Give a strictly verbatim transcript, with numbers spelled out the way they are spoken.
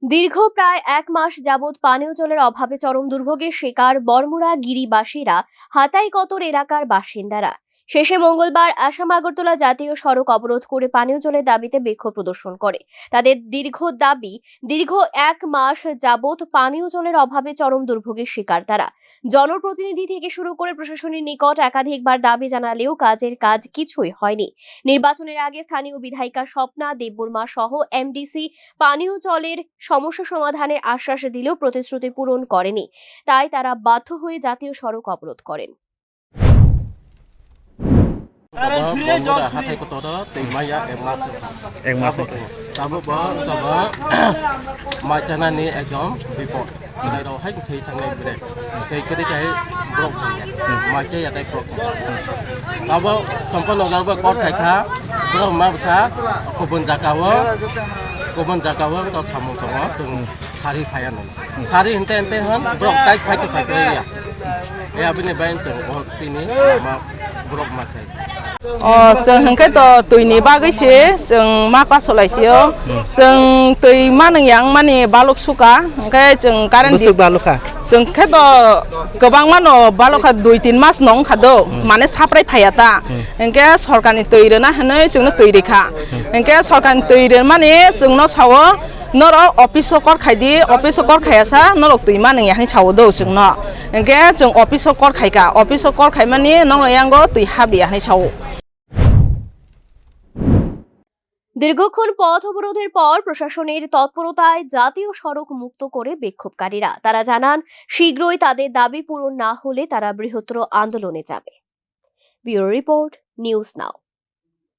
দীর্ঘ প্রায় এক মাস যাবৎ পানীয় জলের অভাবে চরম দুর্ভোগের শিকার বরমুড়া গিরিবাসীরা হাতাইকতর এলাকার বাসিন্দারা। শেষে মঙ্গলবার আসাম আগরতলা জাতীয় সড়ক অবরোধ করে পানীয় জলের দাবিতে বিক্ষোভ প্রদর্শন করে। তাদের দীর্ঘ দাবি, দীর্ঘ এক মাস যাবৎ পানীয় জলের অভাবে চরম দুর্ভোগের শিকার তারা। জনপ্রতিনিধি থেকে শুরু করে প্রশাসনের নিকট একাধিকবার দাবি জানালেও কাজের কাজ কিছুই হয়নি। নির্বাচনের আগে স্থানীয় বিধায়িকা স্বপ্না দেববর্মা সহ এমডিসি পানীয় জলের সমস্যা সমাধানের আশ্বাস দিলেও প্রতিশ্রুতি পূরণ করেনি। তাই তারা বাধ্য হয়ে জাতীয় সড়ক অবরোধ করেন। Current free, jol free. Hathai kotor o twi maya ek mas. Ek mas. Tabuk, tabuk bo, tabuk mai chanani ekdom bipod. Chwrai rok hai thwi thangnai bre. Tei kwrwi kai borok thangya. Mai chaya tei borok thangya. Tabuk Champanagar bo kor khai kha. Borok ma bwsa kubun jaga o, kubun jaga o to samung tongo. Chwng sari phaiya nang. Sari hinte hinte hwn borok tai phai khe phai khe ya. E abini bai chwng o tini ma borok ma khai. O, chwng hwnkhe to twi ni bagwi se chwng ma pasolai sio. Chwng twi manung yang mani baluk suka, hwnkhe chwng current di-, bwswk balukha. Chwng khe to kwbangma no balukha, dui tin mas no wngkha do, mane saprai phaiya ta. Hwnkhe sorkar ni twi rwna hinwi chwngno twi rikha. Hwnkhe sorkar ni twi rwmani chwngno sao, norok office o kor khai di, office o kor khaiya sa norok twi manung ya hinwi sao do chwngno. Hwnkhe chwng office o kor khai ka, office o kor khai mani norok yango twi hap ya hinwi sao. দীর্ঘক্ষণ পথ অবরোধের পর প্রশাসনের তৎপরতায় জাতীয় সড়ক মুক্ত করে বিক্ষোভকারীরা। তারা জানান, শীঘ্রই তাদের দাবি পূরণ না হলে তারা বৃহত্তর আন্দোলনে যাবে। Bureau report, news now.